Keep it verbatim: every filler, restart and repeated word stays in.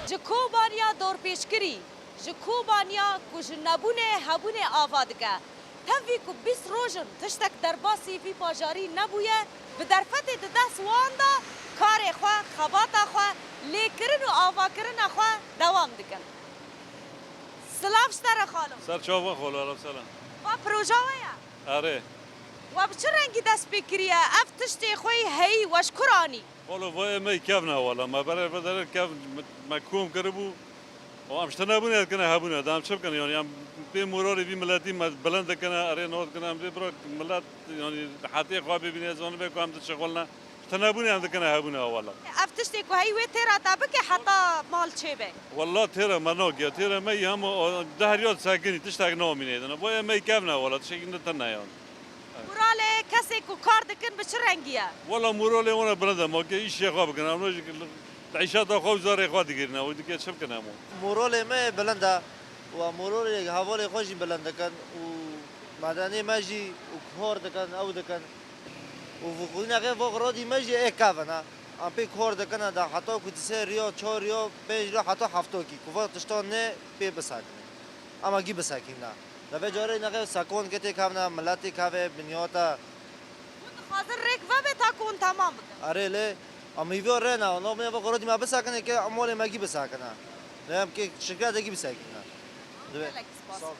Ji Kobaniya dorpêçkirî, ji Kobaniya ku ji nebûnê hebûnê ava dike. Tevî ku bîst roj in tiştek derbasî vî bajarî nebûye, bi derfetê di dest wan de karê xwe, xebata xwe, lêkirin û avakirina xwe dewam dikin. Silav ji te re xalo. Ser çava xalo, selam. Va proja we ye? Erê. We bi çi rengî dest pê kiriye? Ev tiştê xwe yî heyî we ji kur anî? Walo, vayê me kevna wala. Me berê vederê kev, me, me kom kiribû. O em ji tune bûne dikine hebûne. Da em çi bikin yani? Em pê moralê vî miletî me bilind dikine, erê nod dikine. Em dê bira milet yani hetê xwe bibîne, zanibe ku em dişixulne. Ji tune bûne em dikine hebûne wala. Ev tiştê ku heyî wê têra te bike heta mal çêbe. Wala têra me nagiya, têra me yî hema o, dehriya sekinî, tiştek namîne dine. Vayê me kevna wala, tiştekî ne tune yani. Moralê kesê ku kar dikin bi çi rengî ye? Wala moralê wana bilind e, ma ke îşê xwe bikin, em jî li îşeta xwe û zarê xwe digirîne, û dike çi bikin em? Moralê me bilind e, û moralê hevalê xwe jî bilind dikin, û medenê me jî û kar dikin, ew dikin. Û vûxulînexê vo xiradî me jî ê kevin e. Em pê kar dikin e, da heta ku di sê riya, çar riya, pênc riya, heta heftokî, ku va tiştan ne pê bisekine. Ama gî bisekîne. Li vê carê nexê sekon ke têkevne, milet têkeve, binyata. Hûn dixwazin rêk vebe ta ku hûn temam bikin? Erê lê, em hîviya rê ne, nav me ve xwe me bisekine ke em malê me gî bisekine. Lê em kê şikretê gî bisekine. Divê. Gelek spas. Sağ ol.